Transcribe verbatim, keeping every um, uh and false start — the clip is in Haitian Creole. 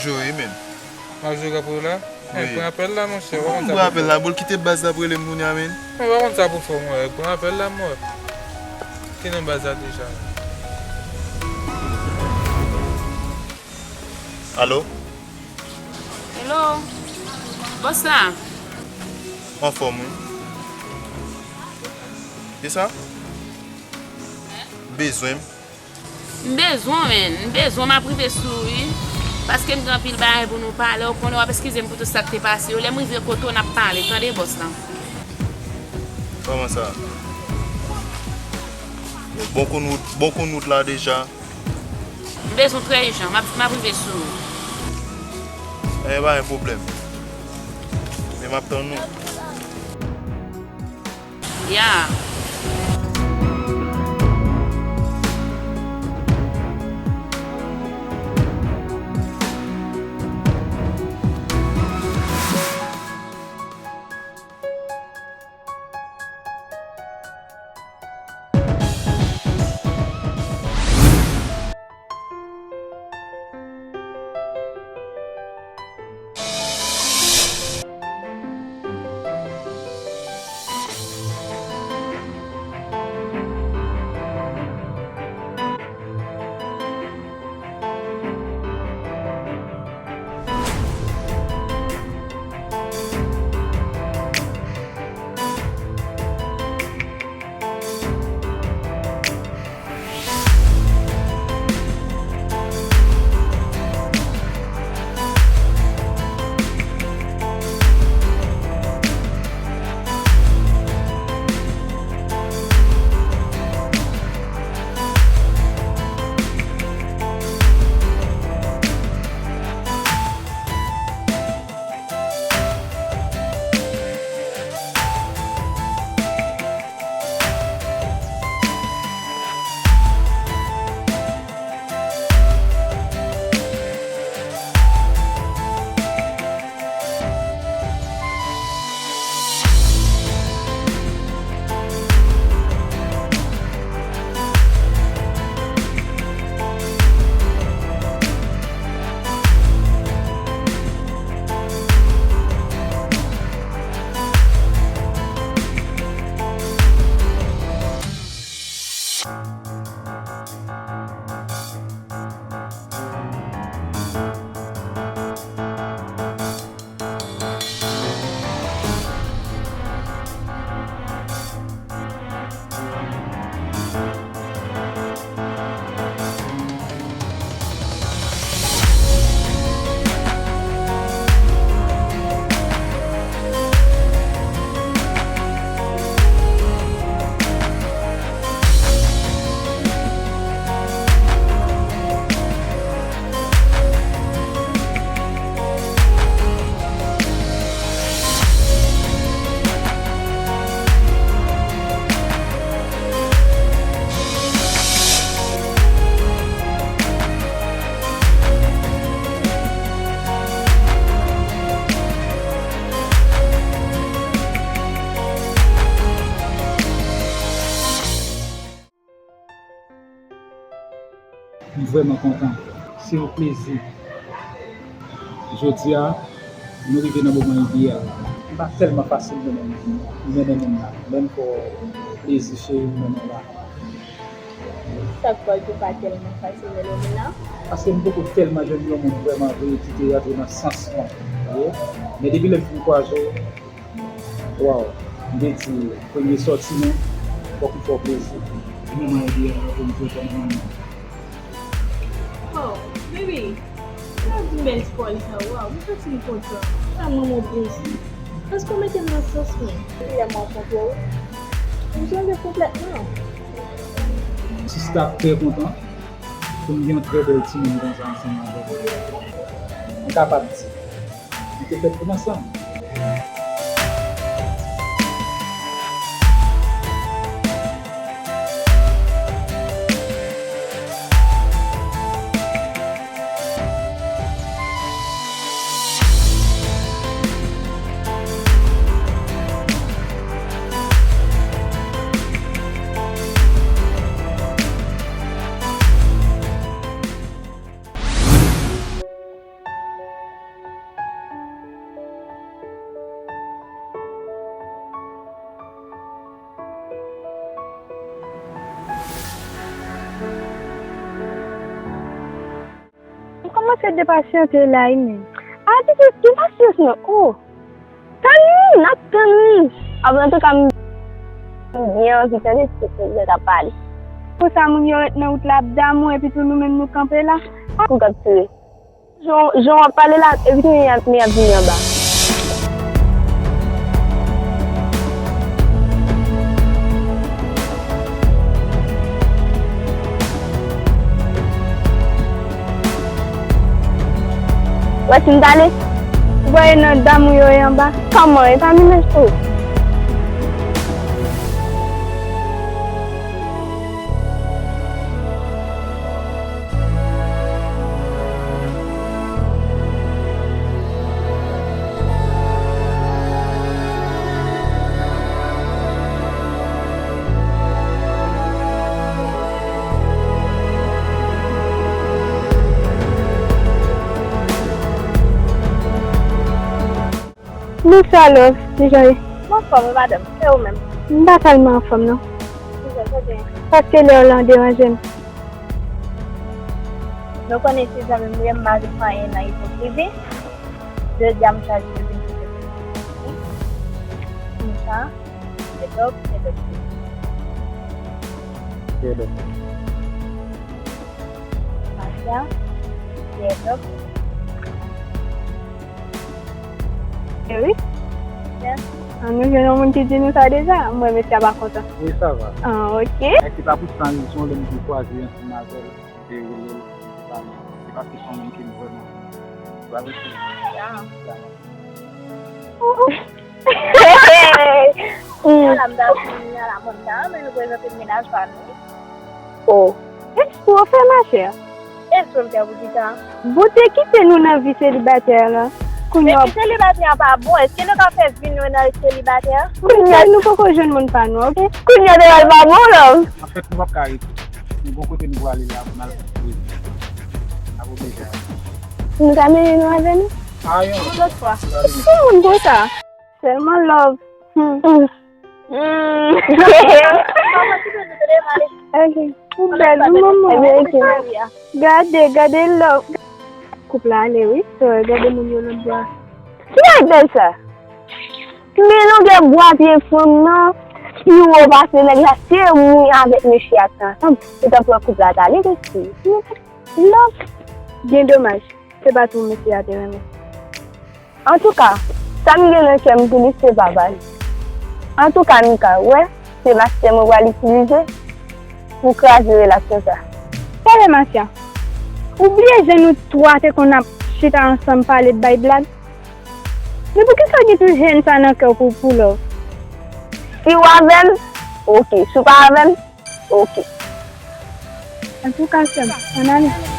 Jwe wi, men. M ap jwe rap ou la? Wi. Pran apèl la, monchè, ou pa konn sa pou fè. Pran apèl la, bro, kite baz la pou rele m kounye a, men. Mwen pa konn sa pou fè, mwen. Pran apèl la, mwen. Ki nan baz la deja? Alo? Hello. Bòs la? Anfòm, wi. Kisa? Bezwen m. M bezwen w, menn. M bezwen w, m ap rive sou ou, wi. Paske m gen anpil bagay pou nou pale, ou konnen, w ap eskize m pou tout sa k te pase yo. Lè m rive kote w, n ap pale, tande, bòs la? Kòman sa? Bon konn wout, bon konn wout la deja. M bezwen w trè ijan, m ap, m ap rive sou ou. Ebyen, pa gen pwoblèm. Men m ap tann ou. Ya. M vrèman kontan. Se yon plezi. Jodi a, nou rive nan moman ide a. Li pa tèlman fasil mennen, mennen moun la. Men m fè w plezi, cheri, m mennen w la. Sa k fè l tou pa tèlman fasil mennen moun la? Paske m poko tèlman jwenn yon moun vrèman vre ki te rantre nan sans mwen. Ou konprann? Men depi lè m fin kwaze w, waw, m te di, premye sòti nou, fòk m fè w plezi. Moman ide a pou m jwe kòm manman. Oh, baby, sa di bèl ti pawòl sa, waw, mwen santi m kontan. Sa mwen mwen plezi. Paske w mete m nan sans mwen. Depi lè m rankontre w, m chanje konplètman. Sista ap trè kontan pou m gen yon trè bèl timoun konsa ansanm avè l. M kapab di, nou te fèt pou n ansanm. Fèt de pasyante la wi menm. Atis, gen pasyans non. Oh. Tann wi, n ap tann wi. Apre antouka m byen anvi tande sa w t ap pale. Konsa moun yo ret nan wout la ap damou epi tou nou menm nou kanpe la. Kou k ap tire. Jan, jan w ap pale la, epi tou men y ap, men y ap vini anba. Wè si m t ale. Ou pa wè nan dam ou yo ye anba? Kòman? E pa mennaj tou. Bonswa love, kijan ye? M anfòm wi madanm, e ou menm? M pa tèlman anfòm non. Kijan sa te ye? Paske lè w la w deranje m. Nou konnen se zanmi m ye, m pa vin fè anyen nan ipokrizi. Jodi a m chwazi pou vin kote w. Konsa, se dòk, se dòk. Se dòk. Masya, se dòk. E wi. An nou jwenn yon moun ki di nou sa deja, mwen mesye a pa kontan. Wi, sa va. Ah, ok. Èske pa pou sa rezon lè m te kwaze ansanm avè l, m te rele l, m te pale, se paske se yon moun ke m vrèman renmen. Ou pa vre? Ya. Ya. Kounye a la m ta fini a la mwen ta renmen nou prezante m mennaj pa nou. Oh. Espri w fè machè. Espri m fè pou kisa? Bondye kite nou nan vi selibatè la. Kounye a. Epi selibatè a pa bon. Èske nou ka fè vi nou nan selibatè? Kounye a nou poko jwenn moun pa nou, ok? Kounye a devan l pa bon non. Anfèt nou p ap ka rete. Nou gon kote nou prale la pou n al fè. N ap oblije ale. Nou ka mennen nou avè nou? Ah yon lòt fwa. Ki moun konsa? Sèlman love. Hmm. Hmm. Ok. Ou bèl wi manman. Gade, gade love. Koup la ale wi. So, gade moun yo lòt bò a. Ki bagay bèl sa? Men longè bwa pye fanm nan pi wo pase nèg la. Se mwen avèk mesye a t ansanm. Ou t ap wè koup la t ale wi. Love. Byen domaj. Se pa tou mesye a te renmen. Antouka, sa m gen nan kè m pou li se pa ba li. Antouka, Mika, w wè, se mastè mwen pral itilize pou kraze relasyon sa. Pale Masya, ou bliye jan nou twa te konn ap chita ansanm pale bay blag? Men poukisa w gen tout hèn sa nan kè w pou, pou love? Si w avè m, ok. Si w pa avè m, ok. Antouka, sè m, ann ale.